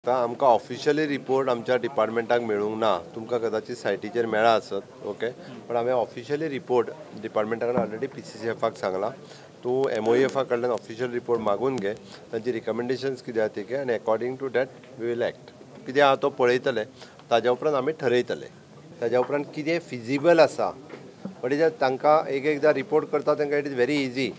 आतां आमकां officially report आमच्या डिपार्टमेंटाक मेळूंक ना, तुमकां कदाचित सायटीचेर मेळ्ळा आसत, ओके, पण हांवें ऑफिशियली रिपोर्ट डिपार्टमेंटा कडेन ऑलरेडी PCCFाक सांगलां, तूं MOEFा कडल्यान ऑफिशियल रिपोर्ट मागून घे, तांची रिकमेंडेशन्स कितें आहा ते घे आनी according to that we will act. कितें आहा तो पळयतले, ताज्या उपरांत आमी ठरयतले, ताज्या उपरांत कितें फिजिबल आसा. बट is तांकां एक एकदां रिपोर्ट करता तांकां it is very easy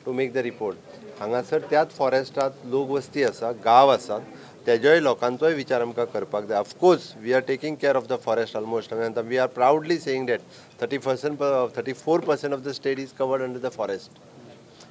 to make the report. हांगासर त्याच फॉरेस्टांत लोक वस्ती आसा, गांव आसात, तेजोय लोकांचोय विचार आमकां करपाक जाय. Of course we are taking care of the forest almost. We are proudly saying that 34% of the state is covered under the forest.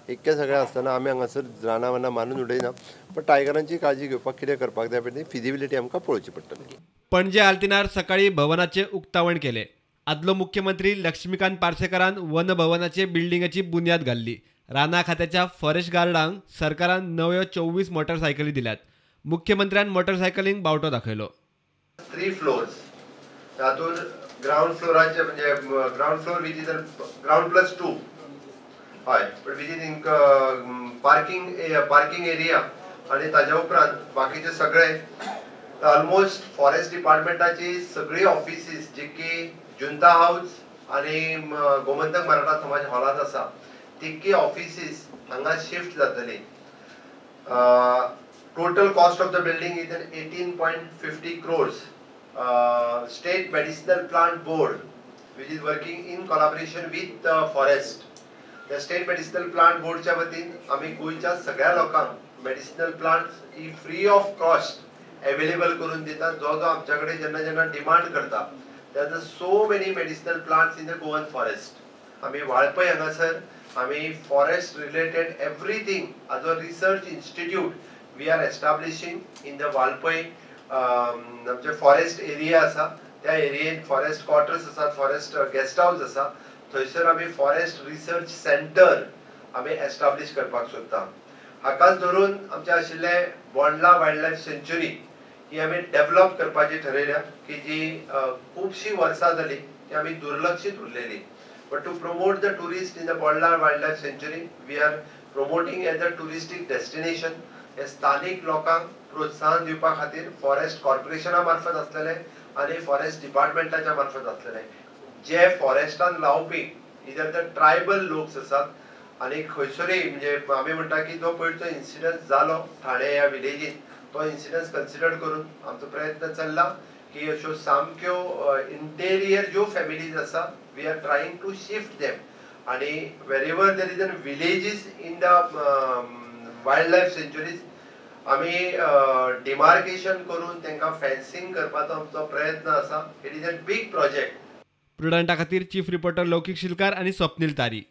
इतकें सगळें आसतना आमी हांगासर रानां वनां मारून उडयना, पण टायगरांची काळजी घेवपाक कितें करपाक जाय पळय ती फिजिबिलिटी आमकां पळोवची पडटली. पणजे आल्तिनार सकाळी भवनाचें उक्तावण केलें. आदलो मुख्यमंत्री लक्ष्मीकांत पार्सेकारान वन भवनाचे बिल्डिंगेची बुन्याद घाल्ली. रानां खात्याच्या फॉरेस्ट गार्डांक सरकारान नव्यो 24 मोटरसायकली दिल्यात. मुख्यमंत्र्यान मोटरसायकलींक बावटो दाखयलो. 3 फ्लोर्स, तातूंत ग्रावंड फ्लोराचे म्हणजे ground floor which is ground plus 2, हय, पण which is in parking area आनी ताज्या उपरांत बाकीचे सगळे ऑलमोस्ट फॉरेस्ट डिपार्टमेंटाची सगळी ऑफिसीस जी की जुंता हावज आनी गोमंतक मराठा समाज हॉलांत आसा तितकी ऑफिसीस हांगा शिफ्ट जातली. Total cost of the building is 18.50 crores. State Medicinal Plant Board, which is working in collaboration with the forest, the State Medicinal Plant Boardच्या वतीन आमी गोंयच्या सगळ्या लोकांक medicinal plants he free of cost available करून दितात. जो जो आमच्या कडेन जेन्ना जेन्ना डिमांड करता तेन्ना so many medicinal plants in the Goan forest. आमी वाळपय हांगासर आमी forest related everything as a research institute we are establishing in the Valpoi. आमचे फॉरेस्ट एरिया आसा त्या एरियेन फॉरेस्ट क्वॉर्टर्स आसात, फॉरेस्ट गेस्ट हावज आसा, थंयसर आमी फॉरेस्ट रिसर्च सेंटर आमी एस्टाब्लीश करपाक सोदता. हाकाच धरून आमचे आशिल्ले बोंडला वायल्ड लायफ सेंच्युरी ही आमी डेवलप करपाची ठरयल्या की जी खुबशीं वर्सां जाली ती आमी दुर्लक्षीत उरलेली. But to promote the tourist in the Bondla wildlife sanctuary we are promoting as a touristic destination. हे स्थानीक लोकांक प्रोत्साहन दिवपा खातीर फॉरेस्ट कॉर्पोरेशना मार्फत आसलेले आनी फॉरेस्ट डिपार्टमेंटाच्या मार्फत आसलेले जे फॉरेस्टान लावपी इधर the tribal लोक आसात आनी खंयसरूय म्हणजे आमी म्हणटा की जो पयरचो इन्सिडंट जालो ठाणे ह्या विलेजीन तो इन्सिडंट कन्सिडर करून आमचो प्रयत्न चल्ला की अश्यो सामक्यो इंटेरियर ज्यो फॅमिलीज आसा we are trying to shift them आनी wherever there is an villages in the wild life sanctuaries आमी डिमार्केशन करून तांकां फेन्सिंग करपाचो आमचो प्रयत्न आसा. It is a big project. प्रुडंटा खातीर चीफ रिपोर्टर लौकिक शिलकार आनी स्वप्नील तारी.